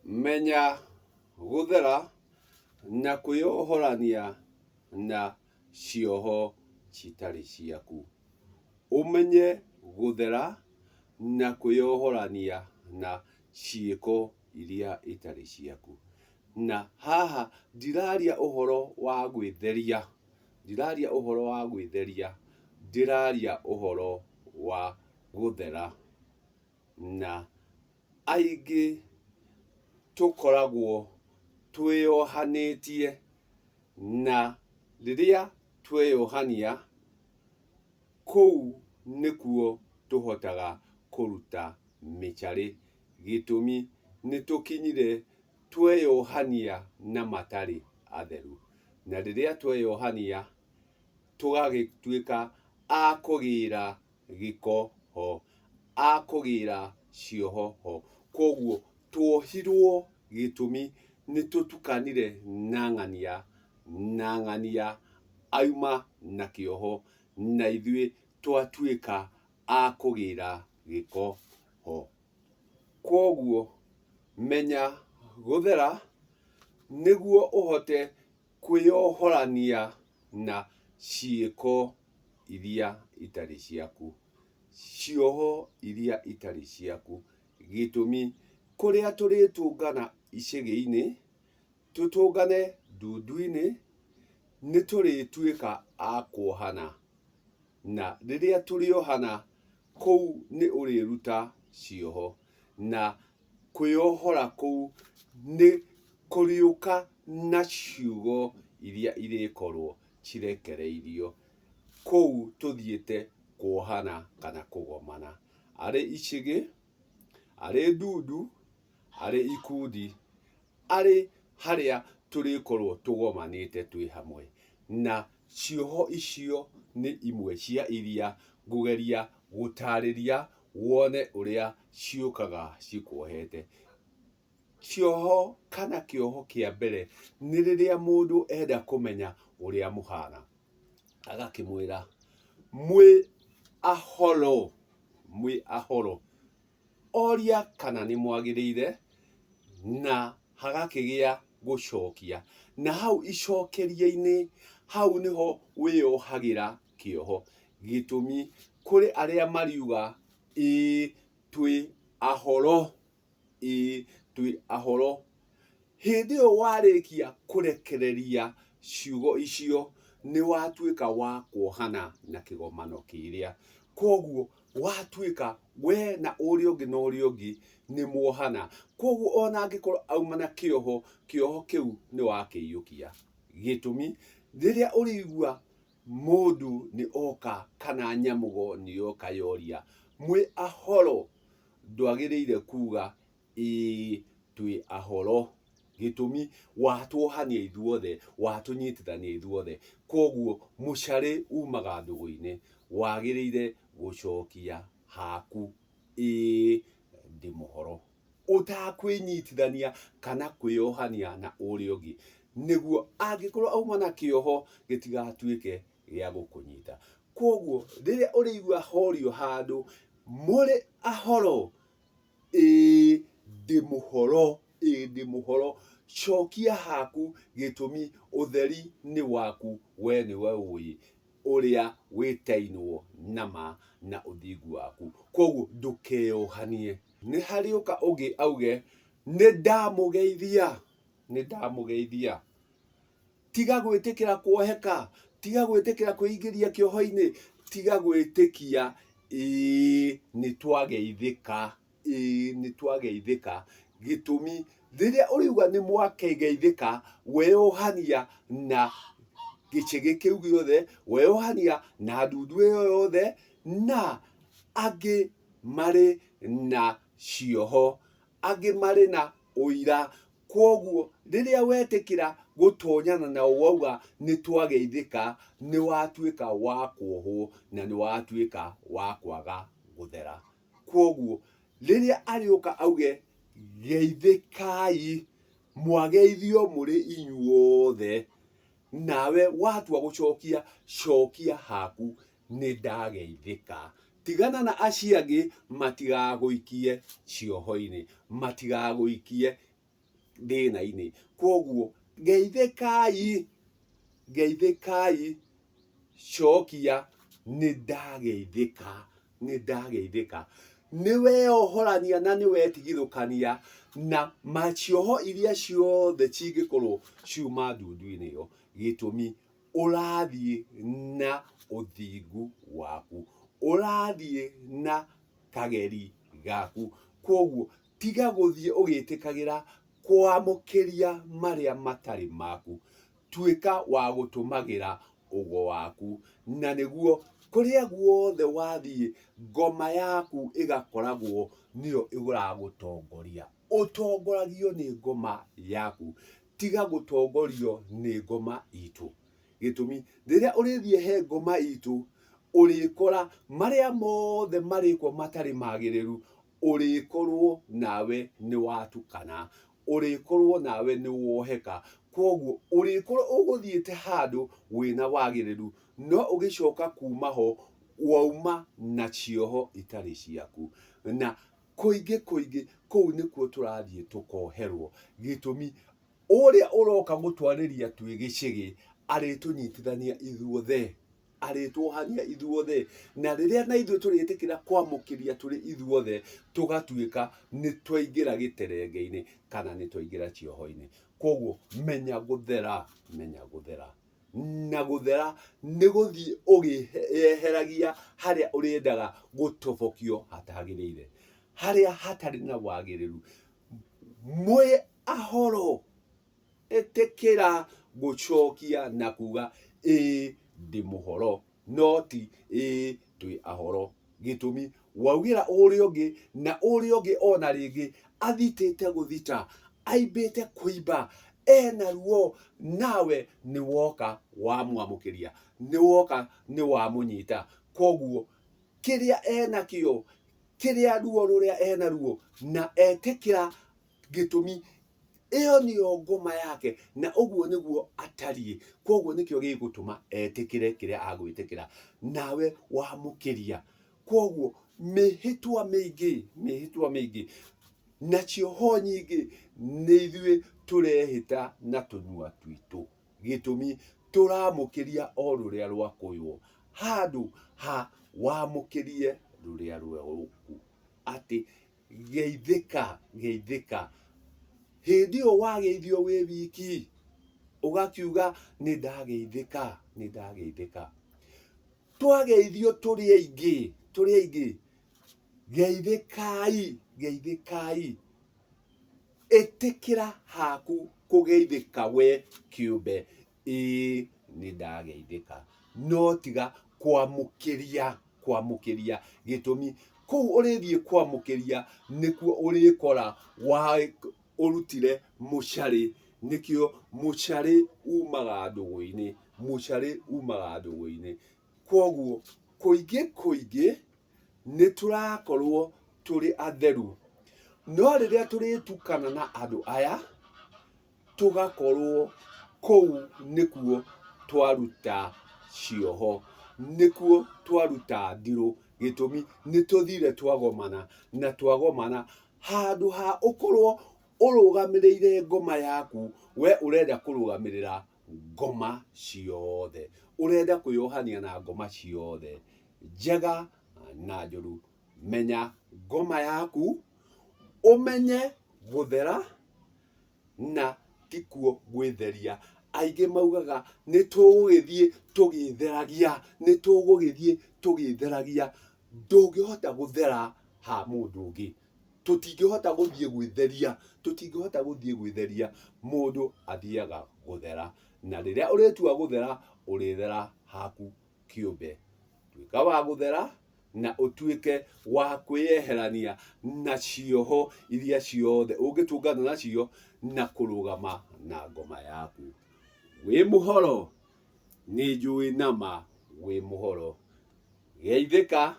Menya gũthera na kwĩyohorania na cioho citarĩ ciaku. Ũmenye gũthera na kwĩyohorania na ciĩko iria itarĩ ciaku. Na haha ndiraria ũhoro wa gwĩtheria, ndiraria ũhoro wa gwĩtheria, ndĩraria ũhoro wa gũthera. Na aingĩ tũkoragwo twĩyohanĩtie, na rĩrĩa tweyohania, kũu nĩkuo tũhotaga kũruta mĩcarĩ. Gĩtũmi nĩ tũkinyire tweyohania na matarĩ atheru. Na rĩrĩa tweyohania, tũgagĩtuĩka a kũgĩra gĩko ho, a kũgĩra cioho ho. Kwoguo tuohirwo gĩtũmi nĩ tũtukanire na ng'ania, na ng'ania auma na kĩoho na ithuĩ twatuĩka a kũgĩra gĩko ho. Kwoguo menya gũthera nĩguo ũhote kwĩyohorania na ciĩko iria itarĩ ciaku, cioho iria itarĩ ciaku. Gĩtũmi, kũrĩa tũrĩtũngana icĩgĩ-inĩ, tũtũngane ndundu-inĩ, nĩ tũrĩtuĩka a kuohana. Na rĩrĩa tũrĩohana, kũu nĩ ũrĩruta cioho. Na kwĩyohora kũu nĩ kũrĩũka na ciugo iria irĩkorwo cirekereirio kũu tũthiĩte kuohana kana kũgomana. Arĩ icĩgĩ, arĩ ndundu, arĩ ikundi, arĩ harĩa tũrĩkorwo tũgomanĩte twĩ hamwe. Na cioho icio nĩ imwe cia iria ngũgeria gũtarĩria wone ũrĩa ciũkaga cikuohete. Kĩoho kana kĩoho kĩa mbere nĩ rĩrĩa mũndũ enda kũmenya ũrĩa mũhana, agakĩmwĩra mwĩ ahoro, mwĩ ahoro. Oria kana nĩ mwagĩrĩire na hagakĩgĩa gũcokia. Na hau icokeria-inĩ, hau nĩho wĩyohagĩra kĩoho. Gĩtũmi, kũrĩ arĩa mariuga ĩĩ twĩ ahoro. Ĩĩ twĩ ahoro. Hĩndĩ ĩyo warĩkia kũrekereria ciugo icio, nĩ watuĩka wa kuohana na kĩgomano kĩrĩa. Kwoguo watuĩka we na ũrĩa ũngĩ na ũrĩa ũngĩ nĩ muohana. Kwoguo ona angĩkorwo auma na kĩoho, kĩoho kĩu nĩ wakĩiyũkia. Gĩtũmi, rĩrĩa ũrĩigua mũndũ nĩ oka kana nyamũgo nĩ yoka yoria, mwĩ ahoro? Ndwagĩrĩire kuga Ĩĩ twĩ ahoro. Gĩtũmi, watuohania ithuothe, watũnyitithania ithuothe. Kwoguo mũcarĩ umaga ndũgũ-inĩ, wagĩrĩire gũcokia haku ĩĩ ndĩ mũhoro. Ũtakwĩnyitithania kana kwĩyohania na ũrĩa ũngĩ, nĩguo angĩkorwo auma na kĩoho gĩtigatuĩke gĩa gũkũnyita. Kwoguo rĩrĩa ũrĩigua horio handũ, mũrĩ ahoro, Ĩĩ ndĩ mũhoro, ĩĩ ndĩ mũhoro, cokia haku gĩtũmi ũtheri nĩ waku we nĩwe ũĩ ũrĩa wĩtainwo na ma na ũthingu waku. Kwoguo ndũkeyohanie. Nĩ harĩũka ũngĩ auge nĩ ndamũgeithia, nĩ ndamũgeithia. Tiga gwĩtĩkĩra kuoheka, tiga gwĩtĩkĩra kwĩingĩria kĩoho-inĩ, tiga gwĩtĩkia ĩĩ nĩ twageithĩka, ĩĩ nĩ twageithĩka. Gĩtũmi, rĩrĩa ũriuga nĩ mwageithĩka, weyohania na gĩcĩgĩ kĩu gĩothe, weyohania na ndundu ĩyo yothe, na angĩ marĩ na cioho, angĩ marĩ na ũira. Kwoguo rĩrĩa wetĩkĩra gũtonyana nao wauga nĩ twageithĩka, nĩ watuĩka wa kuohwo na nĩ watuĩka wa kwaga gũthera. Kwoguo rĩrĩa arĩũka auge geithĩkai, mwageithio mũrĩ inyuothe, nawe watua gũcokia, cokia haku nĩ ndageithĩka. Tigana na acio angĩ matigagũikie cioho-inĩ, matigagũikie. thĩna-inĩ. Kwoguo geithĩkai, geithĩkai, cokia nĩ ndageithĩka, nĩ ndageithĩka. Nĩ weyohorania na nĩ wetigithũkania na macioho iria ciothe cingĩkorwo ciuma ndundu-inĩ ĩyo. Gĩtũmi ũrathiĩ na ũthingu waku, ũrathiĩ na kageri gaku. Kwoguo tiga gũthiĩ ũgĩtĩkagĩra kwamũkĩria marĩa matarĩ maku. Tuĩka wa gũtũmagĩra ũgo waku, na nĩguo kũrĩa guothe wathiĩ ngoma yaku ĩgakoragwo nĩyo ĩragũtongoria. Ũtongoragio nĩ ngoma yaku, tiga gũtongorio nĩ ngoma itũ. Gĩtũmi, rĩrĩa ũrĩthiĩ he ngoma itũ, ũrĩkora marĩa mothe marĩkwo matarĩ magĩrĩru, ũrĩkorwo nawe nĩ watukana, ũrĩkorwo nawe nĩ woheka. Kwoguo ũrĩkorwo ũgũthiĩte handũ wĩna wagĩrĩru, no ũgĩcoka kuma ho wauma na cioho itarĩ ciaku. Na kũingĩ kũingĩ kũu nĩkuo tũrathiĩ tũkoherwo. Gĩtũmi, ũrĩa ũroka gũtwarĩria twĩ gĩcĩgĩ arĩtũnyitithania ithuothe, arĩtuohania ithuothe, na rĩrĩa na ithuĩ tũrĩtĩkĩra kwamũkĩria tũrĩ ithuothe, tũgatuĩka nĩ twaingĩra gĩterenge-inĩ kana nĩ twaingĩra cioho-inĩ. Kwoguo menya gũthera, menya gũthera. Na gũthera nĩ gũthiĩ ũgĩyeheragia harĩa ũrĩendaga gũtobokio hatagĩrĩire, harĩa hatarĩ na wagĩrĩru. Mwĩ ahoro, ĩtĩkĩra gũcokia na kuga ĩĩ ndĩ mũhoro, no ti ĩĩ twĩ ahoro. Gĩtũmi waugĩra ũrĩa ũngĩ na ũrĩa ũngĩ ona rĩngĩ athitĩte gũthita, aimbĩte kũimba, ena ruo, nawe nĩ woka wamwamũkĩria, nĩ woka nĩ wamũnyita. Koguo kĩrĩa enakĩo, kĩrĩa ruo rũrĩa enaruo, na etĩkĩra gĩtũmi ĩyo nĩyo ngoma yake na ũguo nĩguo atariĩ. Koguo nĩkĩo gĩgũtũma etĩkĩre kĩrĩa agwĩtĩkĩra, nawe wamũkĩria. Koguo mĩhĩtwa mĩingĩ, mĩhĩtwa mĩingĩ na cioho nyingĩ nĩ ithuĩ tũrehĩta na tũnua twitũ. Gĩtũmi tũramũkĩria o rũrĩa rwakũywo handũ ha wamũkĩrie rũrĩa rwaku. Atĩ geithĩka, geithĩka. Hĩndĩ ĩyo wageithio wĩ wiki, ũgakiuga nĩ ndageithĩka, nĩ ndageithĩka. Twageithio tũrĩ aingĩ, tũrĩ aingĩ, geithĩkai, geithĩkai. Ĩtĩkĩra haku kũgeithĩka we kĩũmbe, ĩĩ nĩ ndageithĩka. No tiga kwamũkĩria, kwamũkĩria. Gĩtũmi, kũu ũrĩthiĩ kwamũkĩria nĩkuo ũrĩkora wa ũrutire mũcarĩ. Nĩkĩo mũcarĩ umaga ndũgũ-inĩ, mũcarĩ umaga ndũgũ-inĩ. Kwoguo kũingĩ kũingĩ nĩ tũrakorwo tũrĩ atheru. No rĩrĩa tũrĩtukana na andũ aya, tũgakorwo kũu nĩkuo twaruta cioho, nĩkuo twaruta ndirũ. Gĩtũmi nĩ tũthire twagomana, na twagomana handũ ha ũkorwo ũrũgamĩrĩire ngoma yaku, we ũrenda kũrũgamĩrĩra ngoma ciothe. Ũrenda kwĩyohania na ngoma ciothe, njega na njũru. Menya ngoma yaku, ũmenye gũthera na tikuo gwĩtheria. Aingĩ maugaga nĩ tũgũgĩthiĩ tũgĩtheragia, nĩ tũgũgĩthiĩ tũgĩtheragia. Ndũngĩhota gũthera ha mũndũ ũngĩ. Tũtingĩhota gũthiĩ gwĩtheria, tũtingĩhota gũthiĩ gwĩtheria, mũndũ athiaga gũthera. Na rĩrĩa ũrĩtua gũthera, ũrĩthera haku kĩũmbe. Tuĩka wa gũthera na ũtuĩke wa kwĩyeherania na cioho iria ciothe ũngĩtũngana nacio na kũrũgama na ngoma yaku. Wĩ mũhoro? Nĩ njũĩ nama wĩ mũhoro. Geithĩka.